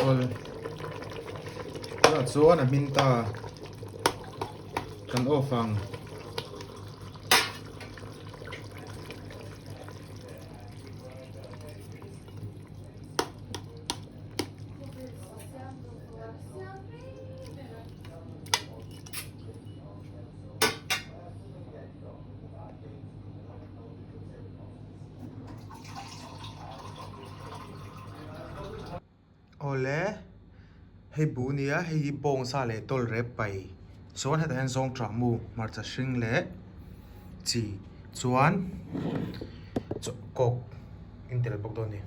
Awl tunah chuan a hmin ta kan off ang. Awle hei bu nia hei hi bawngsa leh tawlh rep pai chuan hetah hian zawng tah mu hmarcha hring leh chi chuan coke in tel bawk dawn a ni.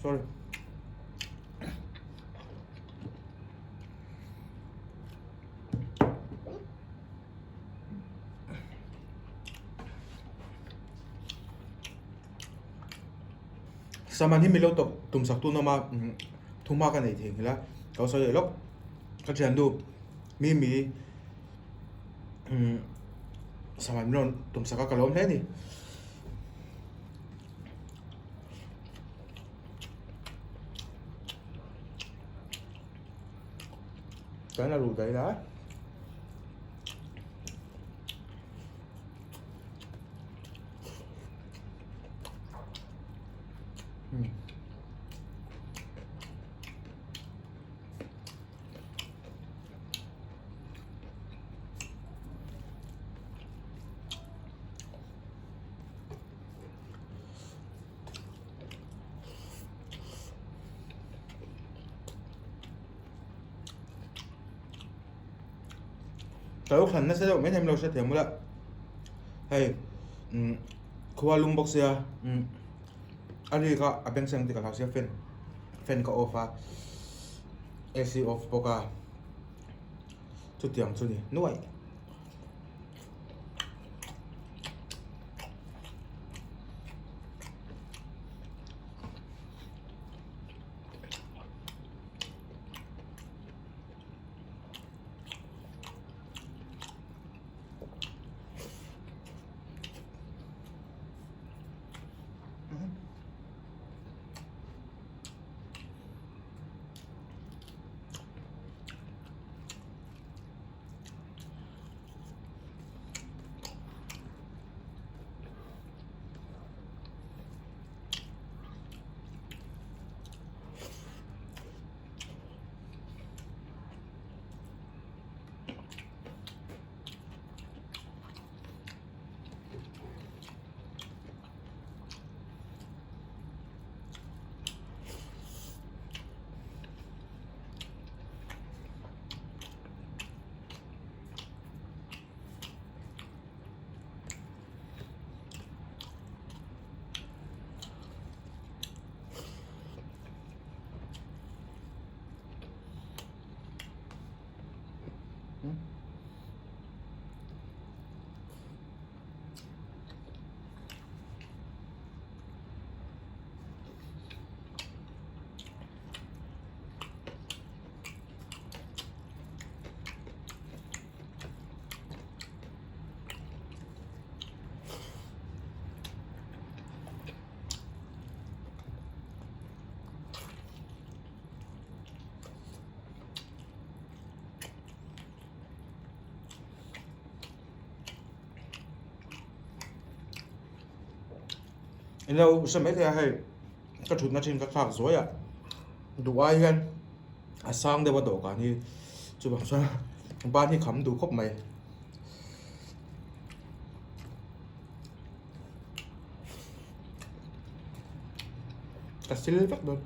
Sorry. Saman hi milo tawp tum sak tu nawm a thuma ka nei thei nghilh a ka lo sawi leh lawk ka thiannu Mimi saman min rawn tum sak a ka lawm hle a ni. Kan la ru daih la. Ka lo thlan nasa deuh mai thei lo hrethiam ula hei umm khua lum bawk sia umm a ri kha a beng seng tih ka hlau sia fan fan ka off a A_C off bawk a chutiang chu ni nuaih. Ilo hre mai thei a hei ka thutna thin ka thlak zuai a duh ai hian a sang deuh a dawhkan hi chuvang chuan ban hi kham duh khawp mai. Ka sil vek dawn.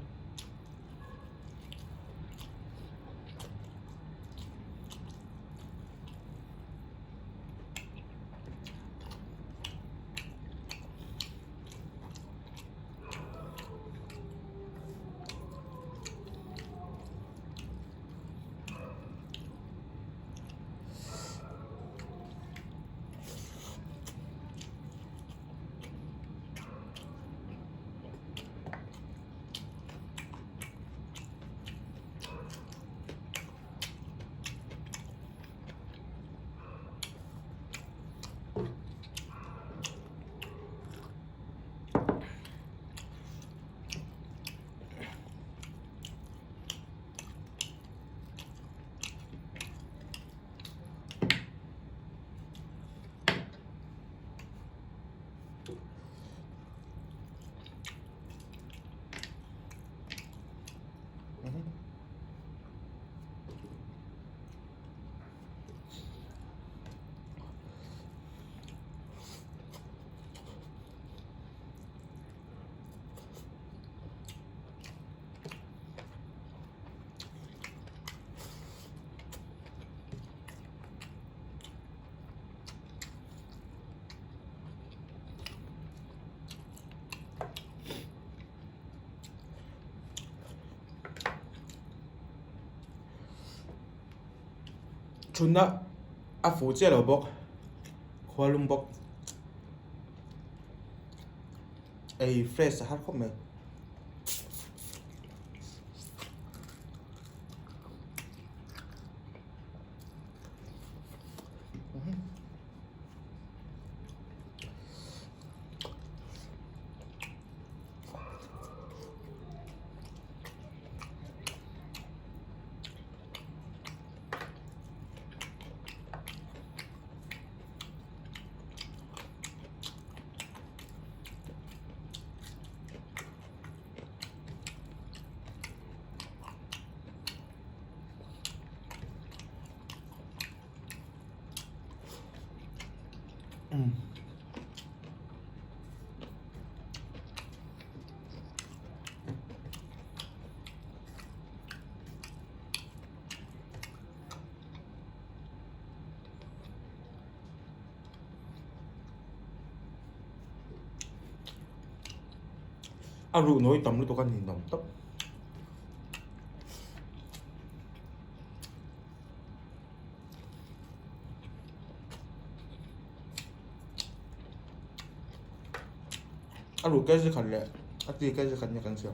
Chhunna a fuh chiah lo bawk khua lum bawk ei fresh a har khawp mai. A ruh nawi tam lutuk a ni nawm tawp. A ruh kg khat leh a ti kg khat nia kan siam.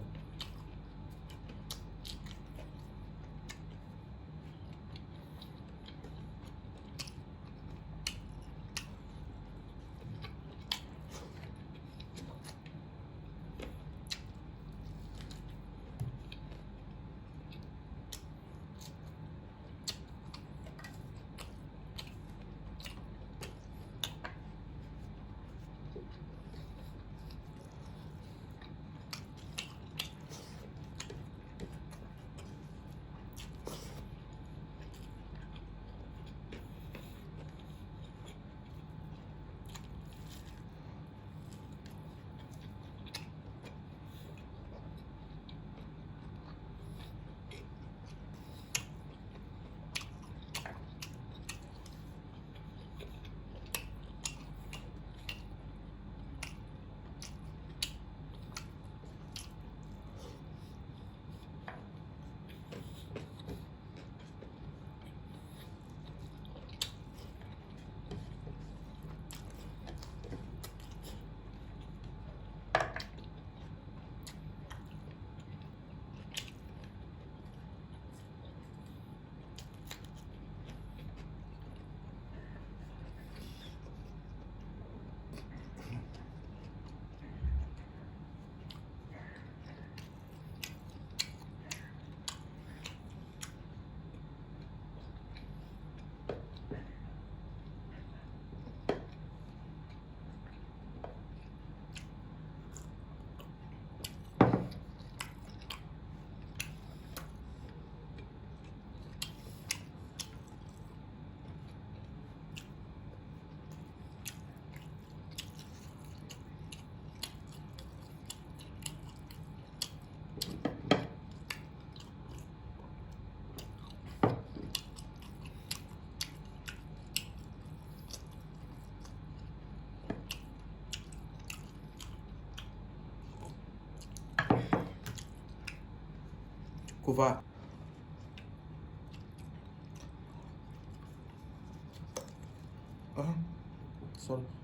Kuva. Ah, sorry.